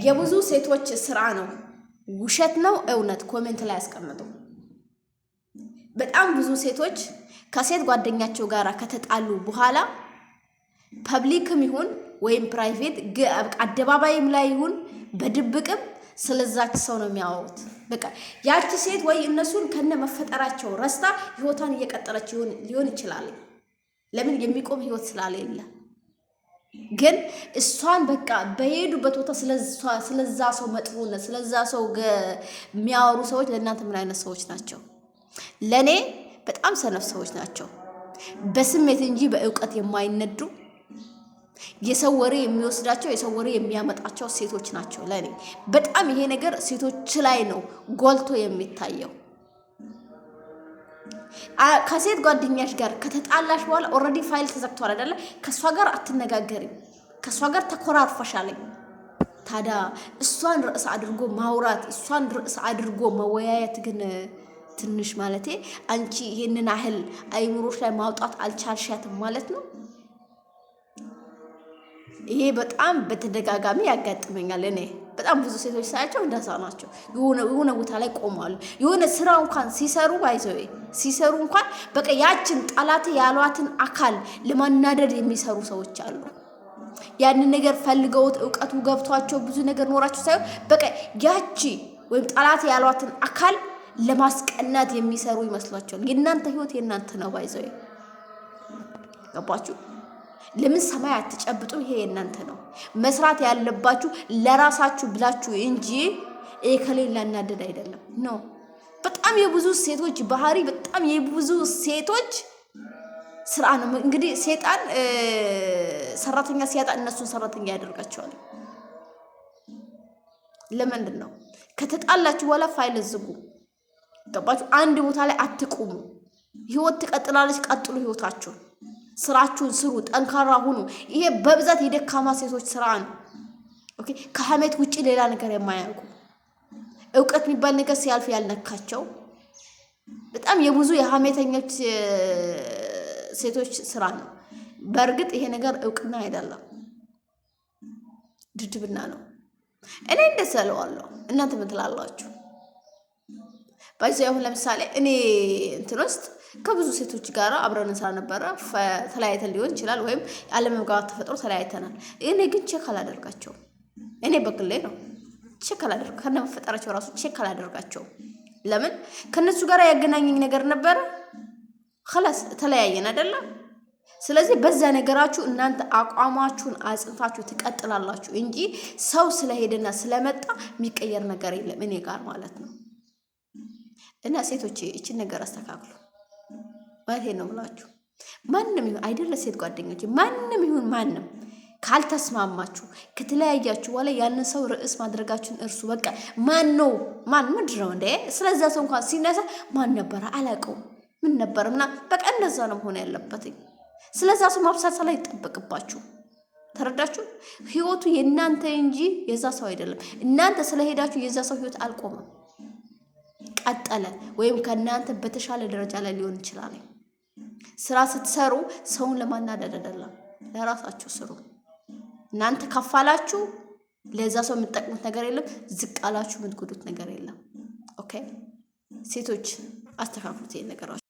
የብዙ ሴቶች ስራ ነው። ውሸት ነው እውነት? Comment ላይ ያስቀምጡ። በጣም ብዙ ሴቶች ከሴት ጓደኛቸው ጋር ከተጣሉ በኋላ public ም ይሁን ወይም private፣ አደባባይም ላይ ይሁን በድብቅም ስለዛች ሰው ነው የሚያወሩት። በቃ ያቺ ሴት ወይ እነሱን ከነ መፈጠራቸው ረስታ ህይወቷን እየቀጠለች ሊሆን ይችላል። ለምን? የሚቆም ህይወት ስላሌለ። ግን እሷን በቃ በሄዱበት ቦታ ስለዛ ሰው መጥፎነት፣ ስለዛ ሰው የሚያወሩ ሰዎች ለእናንተ ምን አይነት ሰዎች ናቸው? ለእኔ በጣም ሰነፍ ሰዎች ናቸው። በስሜት እንጂ በእውቀት የማይነዱ፣ የሰው ወሬ የሚወስዳቸው፣ የሰው ወሬ የሚያመጣቸው ሴቶች ናቸው። ለእኔ በጣም ይሄ ነገር ሴቶች ላይ ነው ጎልቶ የሚታየው። ከሴት ጓደኛሽ ጋር ከተጣላሽ በኋላ already ፋይል ተዘግቷል አይደለ? ከእሷ ጋር አትነጋገሪም። ከእሷ ጋር ተኮራርፈሻለኝ። ታዲያ እሷን ርዕስ አድርጎ ማውራት፣ እሷን ርዕስ አድርጎ መወያየት ግን ትንሽ ማለቴ አንቺ ይሄንን ያህል አይምሮሽ ላይ ማውጣት አልቻልሻትም ማለት ነው። ይሄ በጣም በተደጋጋሚ ያጋጥመኛል። እኔ በጣም ብዙ ሴቶች ሳያቸው እንደዛ ናቸው። የሆነ ቦታ ላይ ቆመዋል። የሆነ ስራ እንኳን ሲሰሩ፣ by the way፣ ሲሰሩ እንኳን በቃ ያችን ጠላት ያሏትን አካል ለማናደድ የሚሰሩ ሰዎች አሉ። ያንን ነገር ፈልገውት፣ እውቀቱ ገብቷቸው፣ ብዙ ነገር ኖራቸው ሳይሆን በቃ ያቺ ወይም ጠላት ያሏትን አካል ለማስቀናት የሚሰሩ ይመስሏቸዋል። የእናንተ ህይወት የእናንተ ነው። By the way፣ ገባችሁ? ለምን ሰማይ አትጨብጡም? ይሄ የእናንተ ነው። መስራት ያለባችሁ ለራሳችሁ ብላችሁ እንጂ እከሌን ላናድድ አይደለም። No፣ በጣም የብዙ ሴቶች ባህሪ፣ በጣም የብዙ ሴቶች ስራ ነው። እንግዲህ ሴጣን ሰራተኛ ሲያጣ እነሱን ሰራተኛ ያደርጋቸዋል። ለምንድን ነው? ከተጣላችሁ በኋላ ፋይል ዝጉ። ገባችሁ? አንድ ቦታ ላይ አትቁሙ። ህይወት ትቀጥላለች። ቀጥሉ ህይወታችሁን፣ ስራችሁን ስሩ፣ ጠንካራ ሁኑ። ይሄ በብዛት የደካማ ሴቶች ስራ ነው። Okay፣ ከሀሜት ውጭ ሌላ ነገር የማያውቁ፣ እውቀት የሚባል ነገር ሲያልፍ ያልነካቸው፣ በጣም የብዙ የሀሜተኞች ሴቶች ስራ ነው። በእርግጥ ይሄ ነገር እውቅና አይደለም፣ ድድብና ነው። እኔ እንደዛ እለዋለሁ። እናንተ ምን ትላላችሁ? By the way፣ አሁን ለምሳሌ እኔ እንትን ውስጥ ከብዙ ሴቶች ጋር አብረን እንሰራ ነበረ። ተለያይተን ሊሆን ይችላል፣ ወይም አለመግባባት ተፈጥሮ ተለያይተናል። እኔ ግን check አላደርጋቸውም። እኔ በግሌ ነው check አላደርግ፣ ከነመፈጠራቸው ራሱ check አላደርጋቸውም። ለምን? ከነሱ ጋር ያገናኘኝ ነገር ነበረ። خلاص ተለያየን አይደለም። ስለዚህ በዛ ነገራችሁ እናንተ አቋማችሁን አጽንታችሁ ትቀጥላላችሁ እንጂ ሰው ስለሄደና ስለመጣ የሚቀየር ነገር የለም እኔ ጋር ማለት ነው። እና ሴቶች ይችን ነገር አስተካክሉ ማለት ነው ብላችሁ ማንም ይሁን አይደለ ሴት ጓደኞች፣ ማንም ይሁን ማንም ካልተስማማችሁ፣ ከተለያያችሁ በኋላ ያንን ሰው ርዕስ ማድረጋችሁን እርሱ። በቃ ማን ነው፣ ማን ምንድን ነው እንዴ? ስለዛ ሰው እንኳን ሲነሳ ማን ነበረ አላውቀውም፣ ምን ነበረ ምና በቃ እንደዛ ነው መሆን ያለበት። ስለዛ ሰው ማብሰልሰል አይጠበቅባችሁ። ተረዳችሁ? ህይወቱ የእናንተ እንጂ የዛ ሰው አይደለም። እናንተ ስለሄዳችሁ የዛ ሰው ህይወት አልቆመም፣ ቀጠለ፣ ወይም ከእናንተ በተሻለ ደረጃ ላይ ሊሆን ይችላል። ስራ ስትሰሩ ሰውን ለማናደድ አይደለም፣ ለራሳችሁ ስሩ። እናንተ ከፋላችሁ ለዛ ሰው የምትጠቅሙት ነገር የለም። ዝቅ አላችሁ የምትጎዱት ነገር የለም። Okay፣ ሴቶች አስተካክሉት ይሄን ነገራችሁ።